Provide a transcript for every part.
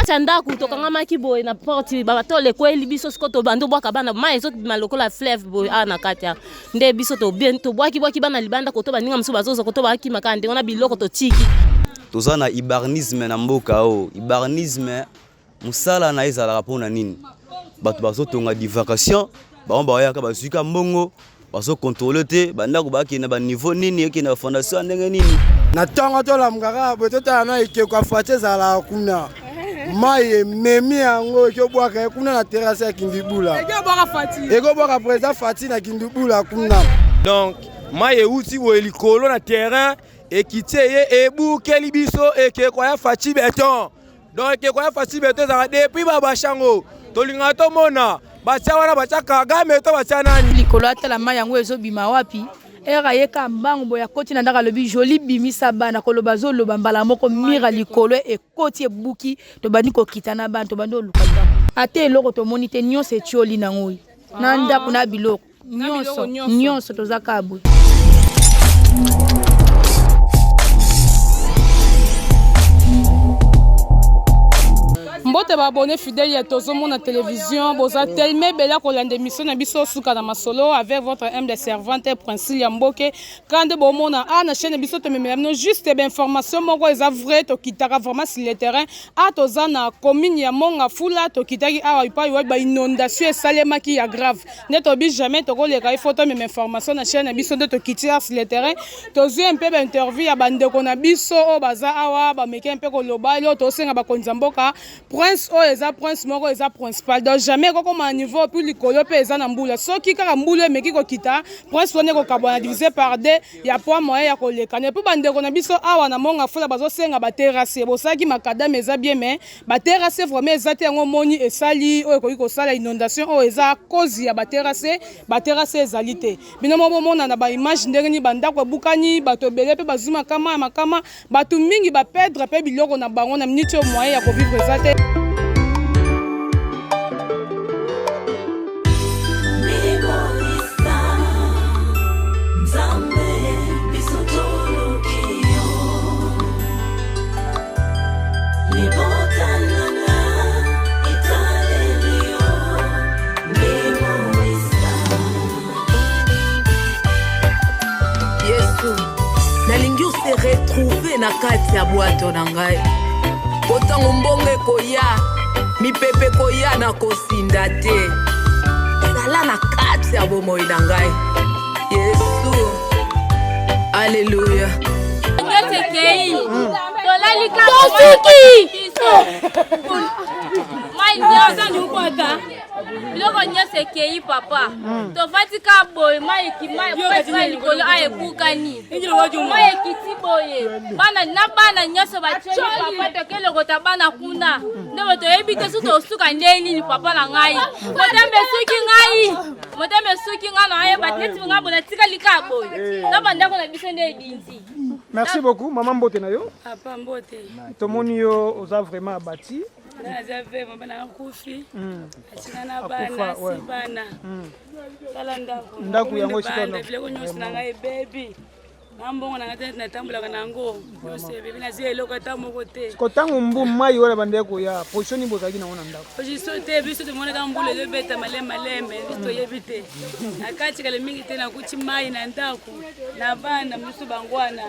kati ya ndako tokangamaki boye na porte batole ekweli biso siko tobandi obwaka bana mai ezobima lokola fleuve boye awa na kati ya nde biso tobwakibwaki bana libanda koto baninga mosusu bazozwa koto bakima kaka ndenge wana biloko totiki. Toza na ibarnisme na mboka oyo. Ibarnisme mosala na ye ezalaka mpo na nini? Bato bazotonga divagation, bango bayaka bazwi ka mbongo, bazo contrôler te bandako bakende ba niveau nini, ekende ba fondation ya ndenge nini. Na ntongo tolamuka kaka boye totala na ekeko ya Fatshi ezalaka kuna mai ememi yango ekobwaka ye kuna na terrasse ya Kindibula, ekobwaka président Fatshi na Kindibula kuna. Donc mai euti boye likolo na terrain ekiti eye ebukeli biso ekeko ya Fatshi beton. Donc ekeko ya Fatshi beton ezalaka depuis babashango tolingaka tomona batia wana batia Kagame to batia nani likolo atala mai yango ezobima wapi ere ayeka mbangu boye akoti na ndako alobi joli bimisa bana koloba azoloba mbala moko mira likolo ekoti ebuki tobandi kokita na bana tobandi oluka ndako ata eloko tomoni te nyonso etioli nango na ndako na biloko nyonso nyonso toza kaka boye. Mbote ba abonné fidèle ya tozomona télévision boza tellement ebele ya kolanda émission na biso suka na masolo avec votre humble servante Princilia Mboke kande bomona a na chaîne biso tomemela bino juste ba information moko eza vrai tokitaka vraiment sur le terrain a toza na commune ya Monga Fula tokitaki awa epai wapi ba inondation esalemaki ya grave nde tobi jamais tokoleka il faut tomema information na chaîne na biso nde tokiti sur le terrain tozwi mpe bainterview ya bandeko na biso oyo baza awa bameki mpe koloba eloko tosenga bakonzi ya mboka prince oyo eza prince moko eza principal donc jamais ekokoma na niveau puis likolo mpe eza na mbula soki kaka mbula emeki kokita prince wana ekokabwana divise par deux ya poids moyen ya koleka ne mpe bandeko na biso awa na Monga Fula bazosenga baterrasse bosalaki makadame eza bien mais baterrasse vraiment eza te yango omoni esali oyo ekoki kosala inondation oyo eza cause ya baterrasse baterrasse ezali te bino moko bomona na baimage ndenge nini bandako ebukani bato ebele mpe bazwi makama ya makama bato mingi bapedre mpe biloko na bango na miniti oyo moyen ya kovivre eza te. Yesu, nalingi ose retrouve na kati ya bwato na ngai mpo ntango mbongo ekoya mipepe ekoya na kosinda te zala na kati ya bomoi na ngai yesu aleluya Tosuki! Mai nyonso biloko nyonso ekei papa hmm. tovandi ka boye mai mai likolo a ebukani mai ekiti boye bana na bana nyonso batioli papa tokelokota bana kuna nde bo toyebi te soki tosuka nde nini papa na ngai motema esuki ngai motema esuki ngai nayeba neti ngai boye natikali ka boye na bandako na biso nde ebinzi Merci beaucoup maman mbote na yo. Papa mbote. Tomoni yo oza vraiment abati. Naza ve mama na kufi. Mm. Atika na bana si bana. Mm. Tala ndako. Ndako yango esika na. Biloko nyonso na ngai ebebi. Na mbongo na ngai te natambolaka na yango. Nyonso ebebi nazwi eloko ata moko te. Ko tango mbu mai wana bandeki koya position nini bozalaki nango na ndako? Position te biso tomonaka mbula ezobeta malembe malembe biso toyebi te. Na kati kala mingi te nakuti mai na ndako. na bana mosusu bango wana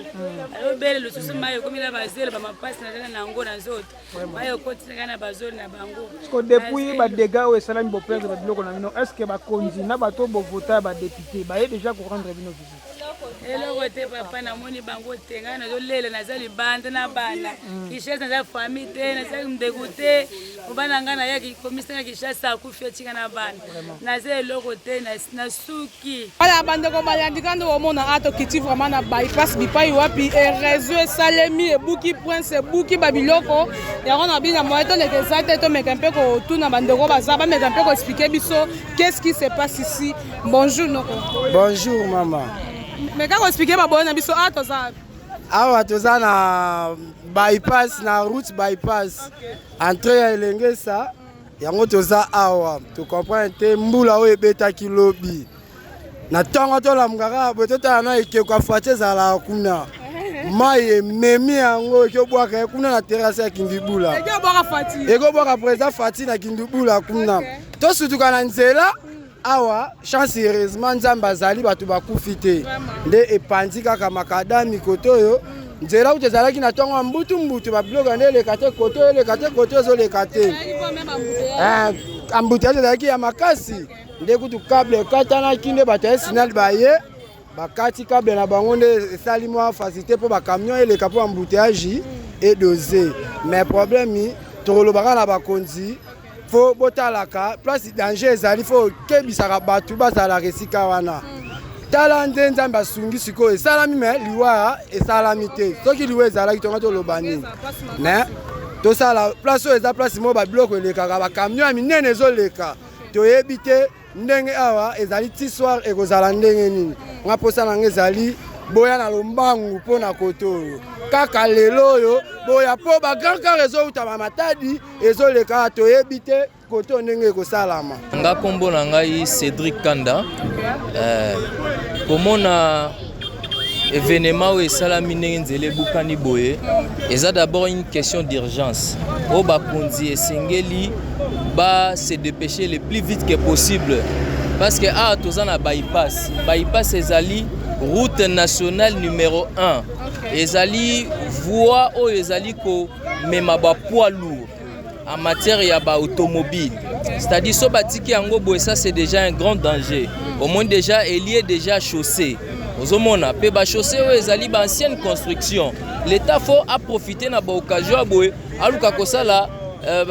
alobele lisusu mai ekomi na bazelo bamapasi nazala na yango na nzoto mai ekotisaka na bazolo na bango siko depuis badega oyo esalami boperdre babiloko na bino est ce que bakonzi na bato bovota ya badepute baye déjà korendre bino visite eloko te papa namoni bango te ngai nazolela naza libanda na bana mm. kishasa naza famille te naza ndeko te mobali na ngai nayaki komisanga kishasa akufi atika na bana naza eloko te nasuki Voilà bandeko balandi kando omona a tokiti vraiment na bypass bipai wapi e réseau esalemi ebuki prince ebuki ba biloko yango na bina moyen toleka eza te tomeka mpe kotuna bandeko baza bameka mpe koexplike biso qu'est-ce qui se passe ici bonjour noko bonjour mama meka koexplike baboye na biso a toza awa toza na bypass na route bypass okay. entrée ya elengesa Yango toza awa to comprendre te mbula oyo ebetaki lobi na ntongo tolamuka kaka boye totala na ekeko ya Fatshi ezalaka kuna. Mai ememi yango ekobwaka ye kuna na terrasse ya Kindibula, ekobwaka président Fati na Kindibula kuna. Tosutuka na nzela awa, chance, heureusement Nzambe azali, bato bakufi te. Nde epanzi kaka makadami kote oyo. Nzela kutu ezalaki na ntongo ya mbutu mbutu, babiloko nde eleka te kote oyo, eleka te kote oyo, ezoleka te. Embouteillage ezalaki ya makasi. Nde kutu câble ekatanaki, nde bato ya SNEL baye, bakati câble na bango, nde esali mwa facilité mpo bacamion eleka, mpo embouteillage edose. Mais problème, tokolobaka na bakonzi, faut botalaka place danger ezali, faut okebisaka bato bazalaka esika wana. Tala nde Nzambe asungi, sikoyo esalami, mais liwa esalami te. Soki liwa ezalaki, tonga toloba nini? Mais tosala place oyo eza place moko babiloko elekaka, bacamion ya minene ezoleka. Toyebi te ndenge awa ezali ti soir ekozala ndenge nini. Nga mposa na nga ezali boya na lombangu mpo na kote oyo kaka lelo oyo boya, mpo bagrand car ezowuta bamatadi ezoleka. Toyebi te kote oyo ndenge ekosalama. Nga nkombo na ngai Cédric Kanda. Komona événement oyo esalami, ndenge nzela ebukani boye, eza d'abord une question d'urgence oyo bakonzi esengeli ba se dépêcher le plus vite que possible, parce que awa toza na bypass. Bypass ezali route nationale numéro 1, ezali voie oyo ezali komema bapoids lourd en matière ya baautomobile. C'est-à-dire so batiki yango boye, ça c'est déjà un grand danger. Au moins déjà elie déjà chaussée, ozomona mpe bachaussée oyo ezali baancienne construction. L'État faut aprofiter na baoccasion ya boye, aluka kosala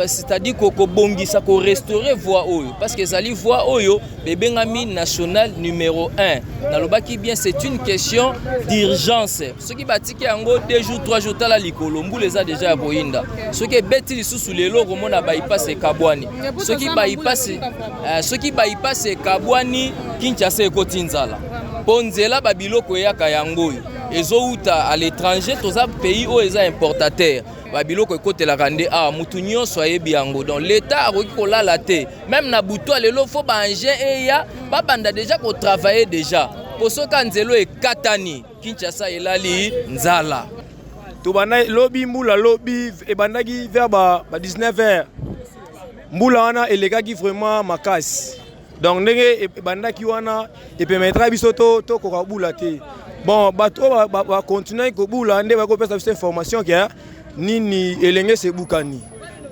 c'est-à-dire kobongisa, korestaurer voie oyo, parce que ezali voie oyo bebengami national numéro 1. Nalobaki bien, c'est une question d'urgence. Soki batiki yango 2 jours, 3 jours, tala likolo, mbula eza déjà ya koyinda. Soki ebeti lisusu lelo, okomona bypass ekabwani. Soki bypass ekabwani, Kinshasa ekoti nzala, mpo nzela babiloko eyaka yango oyo ezowuta à l'étranger. Toza pays oyo eza importateur, babiloko ekotelaka nde awa, mutu nyonso ayebi yango. Donc l'État akoki kolala te. Même na butu ya lelo, faut baengin eya, babanda déjà kotravailler déjà, po soki nzela oyo ekatani, Kinshasa elali nzala. Tobanda lobi, mbula lobi ebandaki vers ba 19 heures. Mbula wana elekaki vraiment makasi. Donc ndenge ebandaki wana, epermettra biso tokoka kobula te. Bon, bato oyo bakontinuaki kobula nde bakopesa biso information ke nini, Elengesa ebukani.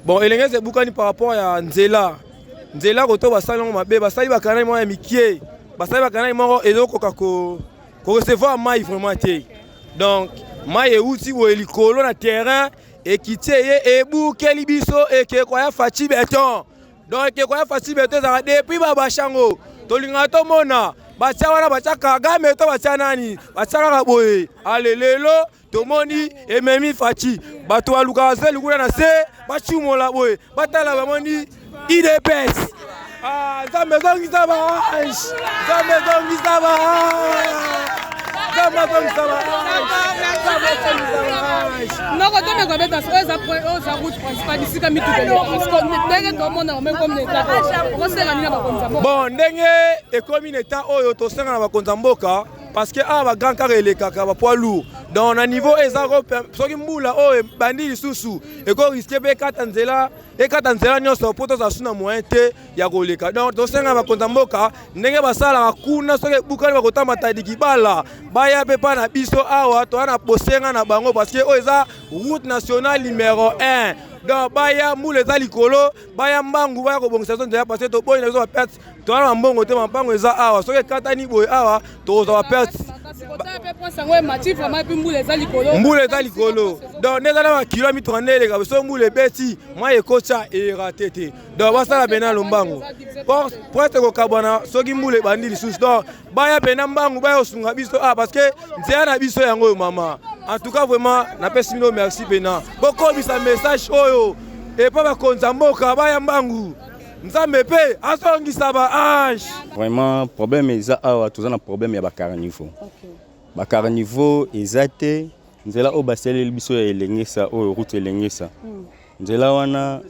Bon, Elengesa ebukani par rapport ya nzela. Nzela koto basali yango mabe, basali bakanali moko ya mikie, basali bakanali moko ezokoka korecevoir mai vraiment te. Donc mai euti boye likolo na terrain, ekiti, eye ebukeli biso ekeko ya Fatshi Béton. Donc ekeko ya Fatshi Béton ezalaka depuis babashango. Tolingaka tomona batia wana, batia Kagame to batia nani, batia kaka boye. Ale lelo tomoni ememi Fatshi. Bato balukaka zelu kuna na se, bacumola boye, batala, bamoni UDPS. Ah, Nzambe ezongisa baange, Nzambe ezongisa baange, Nzambe azongisa baange, Nzambe azongisa baange. Noko tomeka beta, oyo eza route principale, bisika mituka eleka. Ndenge tomona ome komi na état oyo, okosenga nini na bakonzi ya mboka? Bon, ndenge ekomi na état oyo, tosenga na bakonzi ya mboka, parce que awa bagrand car elekaka, bapoids lourd. Donc na niveau eza, soki mbula oyo ebandi lisusu, ekorisquer mpe ekata nzela, ekata nzela nyonso, mpo tozala su na moyen te ya koleka. Donc tosenga bakonzi ya mboka, ndenge basalaka kuna, soki ebukani bakotamba dikibala, baya mpe mpa na biso awa. Toza na bosenga na bango, parce que oyo eza route nationale numéro 1. Donc baya, mbula eza likolo, baya mbangu, baya kobongisa biso nzela, parce que toboyi na biso baperte. Toza na bambongo te, mampango eza awa. Soki ekatani boye awa, tokozwa baperte. Mbula eza likolo, donc nde eza na bakilo ya mituka nde eleka. So mbula ebeti, mai ekotya, erate te. Donc basala pena lombango, presque kokabwana soki mbula ebandi lisusu. Donc baya pena mbangu, baya kosunga biso ah, parce que nzela na biso yango oyo mama. En tout cas vraiment napesi bino merci pena, bokobisa message oyo epa bakonzi ya mboka, baya mbangu. Nzambe mpe azongisa baange. Vraiment problème eza awa, toza na problème ya bacaniveau. Bacaniveau eza te. Nzela oyo basaleli biso ya Elengesa oyo, route Elengesa, nzela wana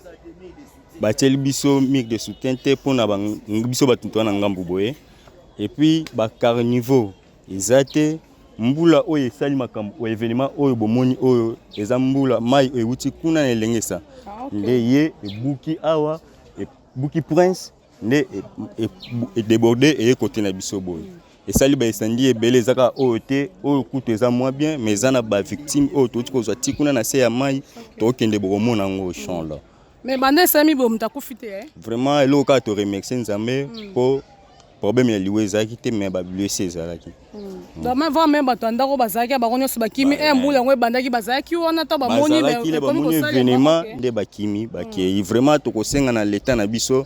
batieli biso mur de soutien te mpona biso bato toza na ngambu boye. Et puis bacaniveau eza te. Mbula oyo esali makambo oyo, evenement oyo bomoni oyo eza mbula mai oyo ewuti kuna na Elengesa. Nde ye ebuki awa, ebuki Prince nde edeborde eye kote na biso boye. Esali ba incendie ebele, eza kaka oyo te, oyo kutu eza moins bien, mais eza na ba victime oyo touti kozwa ti kuna na se ya mai, tokende bokomona yango champ là. Mais banda esalami boye moto akufi te eh? Vraiment eloko kaka to remercier Nzambe po problème ya liwa ezalaki te, mais ba blessé ezalaki. Donc même vraiment même bato ya ndako bazalaki bango nyonso bakimi, mbula yango ebandaki bazalaki wana to bamoni bazalaki le bamoni événement nde bakimi bakei. Vraiment tokosenga na l'État na biso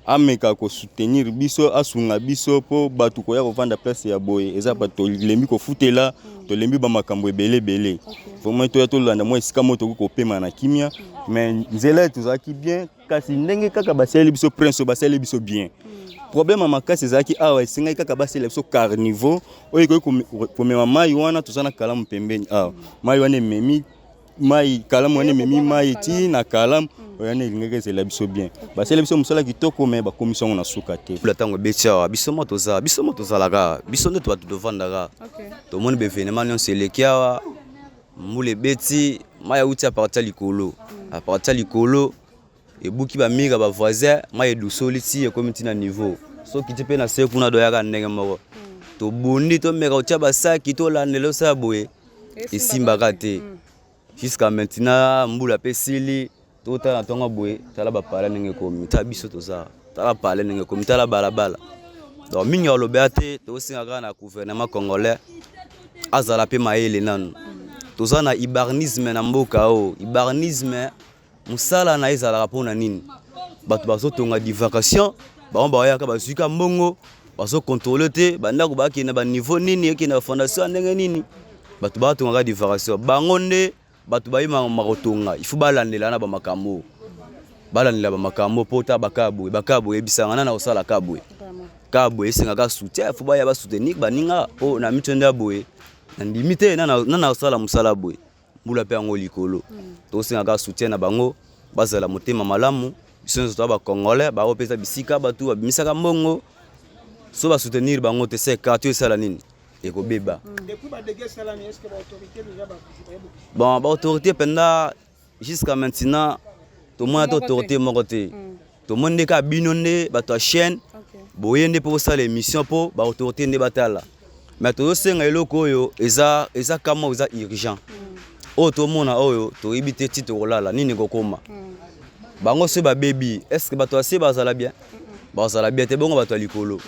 ameka kosoutenir biso, asunga biso mpo bato koya kovanda place ya boye eza bato tolembi kofutela, tolembi bamakambo ebele ebele. Vraiment toya tolanda mwa esika moko tokoki kopema na kimia. Mais nzela tozalaki bien, kasi ndenge kaka basaleli biso Prince, basaleli biso bien. Problème ya makasi ezalaki awa, esengaki kaka basalela biso carniveau oyo ekoki komema mai wana. Toza na Kalamu pembeni awa, mai wana ememi mai Kalamu wana, ememi mai ti na Kalamu oyo wana, elingaki ezela biso bien. Basali biso mosala kitoko, me bakomisi yango na suka te. Mbula ntango ebeti awa, biso mo toza, biso mo tozalaka, biso nde bato tovandaka, tomoni baévénement nyonso eleki awa. Mbula ebeti, mai auti à partir ya likolo, à partir ya likolo ebuki bamurs ya bavoisin, mai edusoli ti ekomi ti na niveau. Soki ti mpe na se kuna, doyaka ndenge moko. Tobundi, tomeka kotia basaki, tolandela, osala boye, esimbaka te. Jusqu'à maintenant mbula mpe esili. Totala ntongo boye, tala bapale ndenge ekomi, tala biso toza, tala pale ndenge ekomi, tala balabala. Donc mingi alobela te. Tosenga kaka na gouvernement congolais azala mpe mayele nanu. Toza na urbanisme na mboka oyo. Urbanisme mosala na ye ezalaka mpona nini? Bato bazotonga divagation, bango bayaka bazwika mbongo, bazocontrôler te bandako bakende na baniveau nini, ekende na bafondation ya ndenge nini. Bato batongaka divagation, bango nde bato bayemaka kotonga. Il faut balandela na bamakambo, balandela bamakambo mpo ta baka boye, baka boye, eyebisanga nana kosala ka boye, ka boye esengaka soutien. Faut baya basoutenir baninga mpo na mito nde ya boye. Nandimi te nana kosala mosala boye, mbula mpe yango likolo. Tosengaka soutien na bango, bazala motema malamu. Biso nyonso toza bacongolais. Bakopesa bisika bato babimisaka mbongo, so basoutenir bango te, se quartier esala nini? Ekobeba. Bon, baautorité mpenza, jusqu'à maintenant tomona te autorité moko te. Tomoni nde kaka bino nde bato ya chaîne boye nde mpo bosala émission mpo baautorité nde batala. Mais tozosenga eloko oyo eza kama, eza urgent. Oyo tomona oyo toyebi te ti tokolala nini ekokoma bango. Soki babebi, est-ce bato ya se bazala bien? Bazala bien te. Bongo bato ya likolo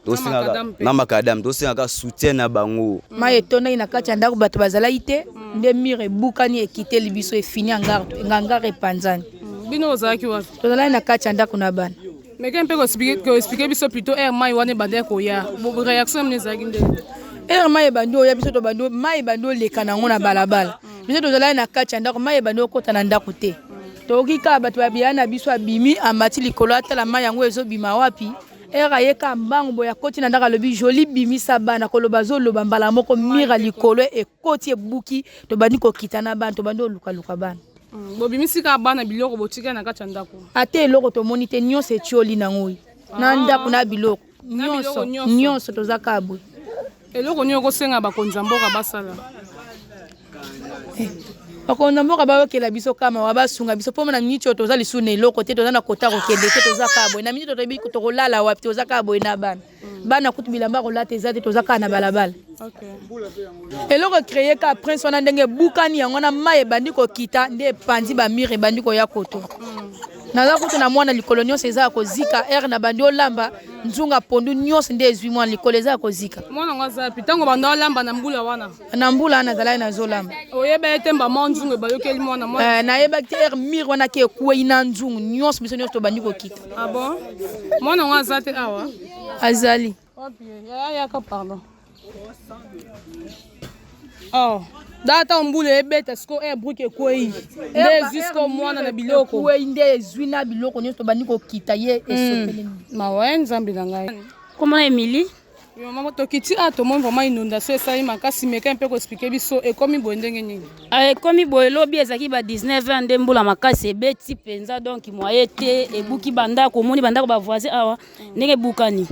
tosengaka na macadam, tosengaka soutien na bango. Mai etondaki na kati ya ndako, bato bazalaki te, nde mur ebukani, ekiteli biso, efini hangar, hangar epanzani. Bino ozalaki wapi? Tozalaki na kati ya ndako na bana. Meke mpe koexpliquer biso plutôt aire mai wana ebandaki koya, réaction mino ezalaki ndenge? Ere mai ebandi oya, biso tobandi, mai ebandi oleka nango na balabala. Biso tozalaki na kati ya ndako, mai ebandi okota na ndako te. Tokoki kaka bato babia na biso, abimi, amati likolo, atala mai yango ezobima wapi. Ere ayeka mbangu boye, akoti na ndako, alobi: "Joli, bimisa bana." Koloba azoloba, mbala moko mur ya likolo ekoti, ebuki. Tobandi kokita na bana, tobandi olukaluka bana. Bobimisi kaka bana, biloko botikali na kati ya ndako? Ate eloko tomoni te, nyonso etioli nango na ndako na biloko nyonso nyonso, toza kaka boye. Eloko nini okosenga bakonzi ya mboka basala? Bakonzi ya mboka bayokela biso kama wa, basunga biso mpo na miniti oyo toza lisusu na eloko te. Toza na kota kokende te, toza kaka boye. Na miniti oyo toyebi tokolala wapi, toza kaka boye na bana. Bana kutu bilamba kolata eza te, toza kaka na balabala. Eloko ecréer kaka Prince wana, ndenge ebukani yango wana, mai ebandi kokita nde epanzi bamurs, ebandi koya koto. Naza kutu na mwana, likolo nyonso eza ya kozika. Ere na bandi olamba nzunga pondu nyonso nde ezwi mwana, likolo eza ya kozika. Mwana yango aza wapi ntango banda olamba na mbula wana? Na mbula wana azalaki, nazolamba. Oyeba ye te mbama nzungu ebayokeli mwana mwana? Nayebaki te. Ere mur wana ke ekwei na nzungu nyonso, biso nyonso tobandi kokita. Ah bon, mwana yango aza te awa? Azali. Wapi yaya? Yaka, pardon. Oh, data mbula ebeta siko, air brique ekwei nde ezwi siko mwana na biloko. Ekwei nde ezwi na biloko nyonso, tobandi kokita, ye esopeli. Mawa, nzambe na ngai. Komona Emilie. Mama tokiti a tomoni vraiment inondation esali makasi meka mpe koexplike biso ekomi boye ndenge nini? Ah, ekomi boye lobi ezalaki ba 19 heures nde mbula makasi ebeti mpenza donc moye te ebuki bandako omoni bandako ba voisin awa ndenge ebukani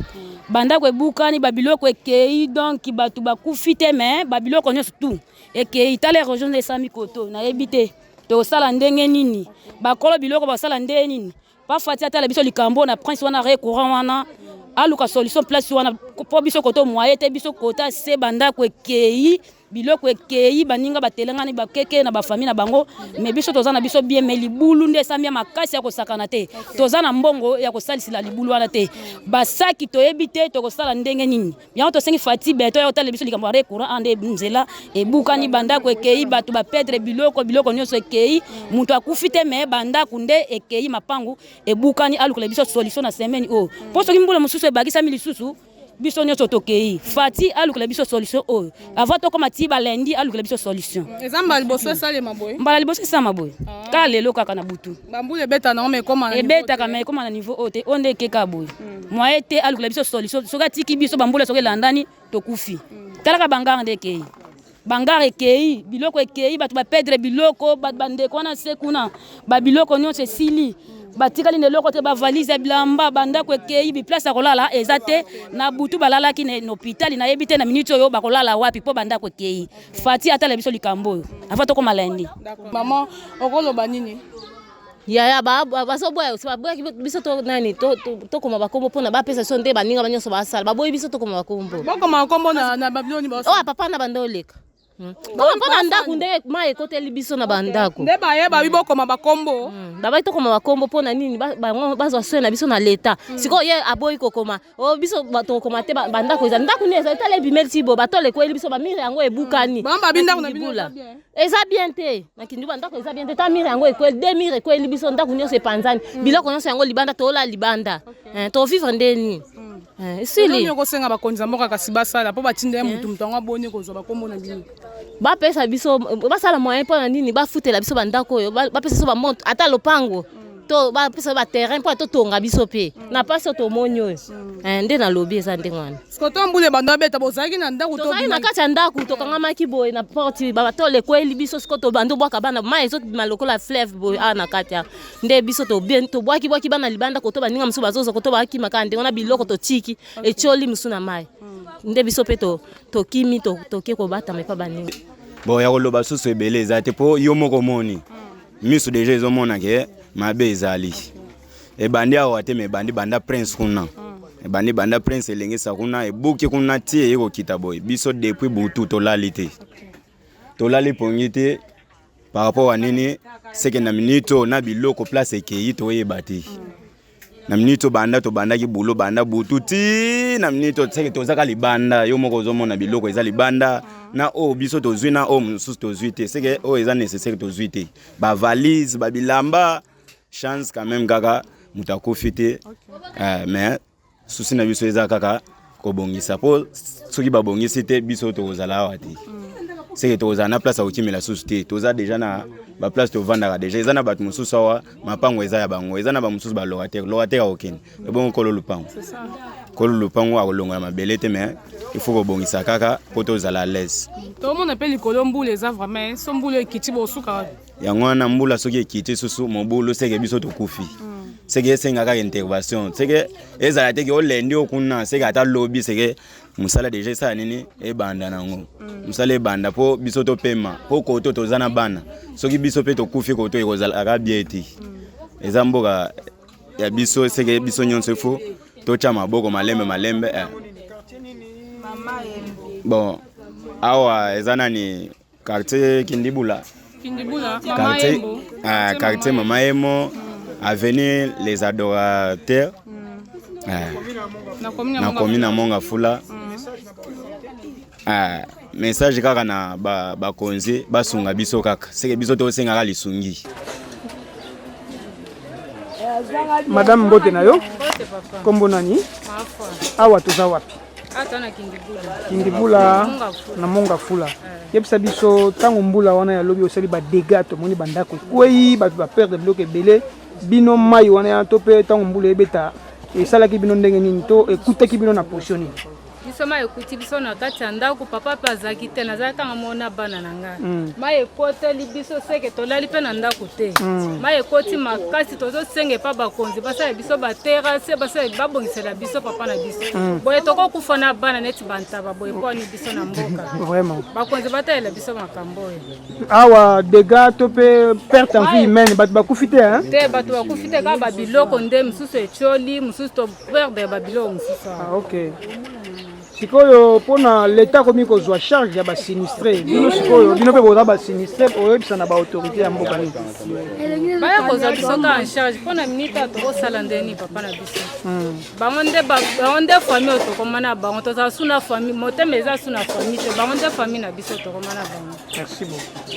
bandako ebukani babiloko ekei donc bato bakufi te mais babiloko nyonso tout ekei tala erosion nde esalami koto nayebi te tokosala ndenge nini bakolo biloko basala ndenge nini Pa Fati atala biso likambo na prince wana re courant wana aluka solution place wana po biso koto moyen te biso kota se bandako ekei biloko ekei baninga batelengani bakeke na bafamille na bango me biso toza na biso bien me libulu nde esami ya makasi ya kosakana te toza na mbongo ya kosalisela libulu wana te basaki toyebi te tokosala ndenge nini Yango tosengi Fatih Beton ya kotala biso likambo ya re courant ande nzela ebukani bandako ekei bato bapedre biloko biloko nyonso ekei moto akufi te me bandako nde ekei mapangu ebukani alukela biso solution na semaine oyo mpo soki mbula mosusu ebakisami lisusu biso nyonso tokei Fatih alukela biso solution oyo avant tokoma ti ba lundi alukela biso solution eza mbala liboso esalema boye mbala liboso esalema boye ah. kaka lelo kaka na butu bambula ebeta nango ma ekoma ebetaka ma ekoma na niveau oyo te oyo nde ekeka boye hmm. moyen te alukela biso solution soki atiki biso bambula soki elandani tokufi hmm. talaka bangare nde ekei bangare ekei biloko ekei bato bapedre biloko bato bandeko wana se kuna babiloko nyonso esili batikali na eloko te bavalise ya bilamba bandako ekei biplace ya kolala eza te na butu balalaki na hôpital nayebi te na minute oyo bakolala wapi mpo bandako ekei fati atala biso likambo oyo avant tokoma lundi mama okoloba nini yaya bazoboya baboyaki biso to nani tokoma bakombo mpona bapesa biso nde baninga nyonso basala baboyi biso tokoma bakombo bokoma bakombo na babiloni oyo papa na banda oleka Mpo na ndako nde mai ekoteli biso na bandako nde bayeba bi bokoma bakombo hmm, babai tokoma bakombo mpo na nini bango bazwa soin na biso na leta hmm. sikoyo ye aboyi kokoma o oh, biso tokokoma te bandako eza ndako nini ezali tala ebimeli ti bo batole ekweli biso bamire yango ebukani hmm. eza bien te na kinduba ndako eza bien te ta mire yango ekweli de mire ekweli biso ndako nyonso epanzani biloko nyonso yango libanda tola libanda eh, tovivre nde nini Eh, esili okosenga bakonzi ya mboka kasi basala mpo batinda ye motu moto yango aboni kozwa bakombo na bino bapesa biso basala moyen mpo na nini bafutela biso bandako oyo bapesa biso bamonte ata lopango to bapesa baterrain mpo totonga biso mpe na mpasi oyo tomoni oyo mm. eh, nde nalobi eza ndenge wana sikoto mbula ebanda obeta bozalaki na ndako tozalaki na kati ya ndako tokangamaki boye na porte batole ekweli biso siko tobanda obwaka bana mai ezobima lokola fleuve boye awa na kati ya nde biso tobwakibwaki bana libanda koto baninga mosusu bazozwa koto bakima kaka ndenge wana biloko totiki etioli mosusu na mai nde biso mpe tokimi toke kobatama epa baninga bon ya koloba susu ebele eza te mpo yo moko omoni miso deja ezomona ke mabe ezali ebandi awa te me ebandi banda prince kuna ebandi banda prince elengisa kuna ebuki kuna ti eye kokita boye biso depuis butu tolali te tolali pongi te par rapport ya nini seke na minute oyo na biloko place ekei toyeba te na minute oyo banda tobandaki bulo banda butu ti na minute oyo seke tozaka libanda yo moko ozomona biloko eza libanda na oyo biso tozwi na oyo mosusu tozwi te seke oyo eza nécessaire tozwi te bavalise babilamba chance quand même kaka moto akufi te okay. eh, mais Souci na biso eza kaka kobongisa po soki babongisi te biso tokozala awa te seke tokozala na place ya kokimela susu te toza deja na baplace tovandaka deja eza na bato mosusu awa mapango eza ya bango eza na bamosusu balocataire locataire akokende ebongo kolo lupango kolo lupango akolongola mabele te mais il faut kobongisa kaka mpo tozala à l'aise tomona mpe likolo mbula eza vraiment so mbula ekiti bosuka yango wana mbula soki ekiti susu mobulu seke biso tokufi mm. seke esenga kaka intervention seke ezala te ke olendi o kuna seke ata lobi seke mosala deja esala nini ebanda nango mm. mosala ebanda mpo biso topema mpo koto toza na bana soki biso mpe tokufi koto ekozalaka bie te mm. eza mboka ya biso seke biso nyonso ifo totya maboko malembe malembe eh. bon awa eza nani Quartier Kindibula. Kindibula, quartier, Mama ah, quartier Mama Emo, avenue Les Adorateurs. Mm. Ah, na commune ya Monga Fula. Mm. Ah, message kaka na bakonzi ba basunga biso kaka seke biso tosengaka lisungi madame mbote na yo nkombo nani awa toza wapi Kindibula na Monga Fula. Eh. Yebisa biso ntango mbula wana ya lobi osali ba dégâts tomoni bandako ekwei bato ba perdre biloko ebele bino mai wana ya to mpe ntango mbula ebeta esalaki bino ndenge nini to ekutaki bino na position nini? Biso mai ekuti biso na kati ya ndako, papa mpe azalaki te, nazalaki kanga mona bana na ngai. Mai ekoteli biso seke tolali mpe na ndako te. Mai ekoti makasi, tozosenga epa bakonzi basala biso baterase, basala babongisela biso papa na biso. Boye tokokufa na bana neti bantaba boye mponi biso na mboka. Vraiment. Bakonzi batalela biso makambo oyo. Awa dégâts to mpe perte en vie humaine, bato bakufi te, hein? Te, bato bakufi te, kaka babiloko nde mosusu etioli, mosusu to perdre babiloko mosusu awa. Ah, ok. Sikoyo mpona leta akomi kozwa charge ya basinistre, bino sikoyo bino mpe boza basinistre, oyebisa na baautorité ya mboka nini? Baya kozwa biso ka en charge mpona minute ayo tokosala ndeni papa na biso. Bango nde bango nde famille oyo tokoma na bango, tozala su na famille, motema eza su na famille te, bango nde famille na biso tokoma na bango. Merci beaucoup.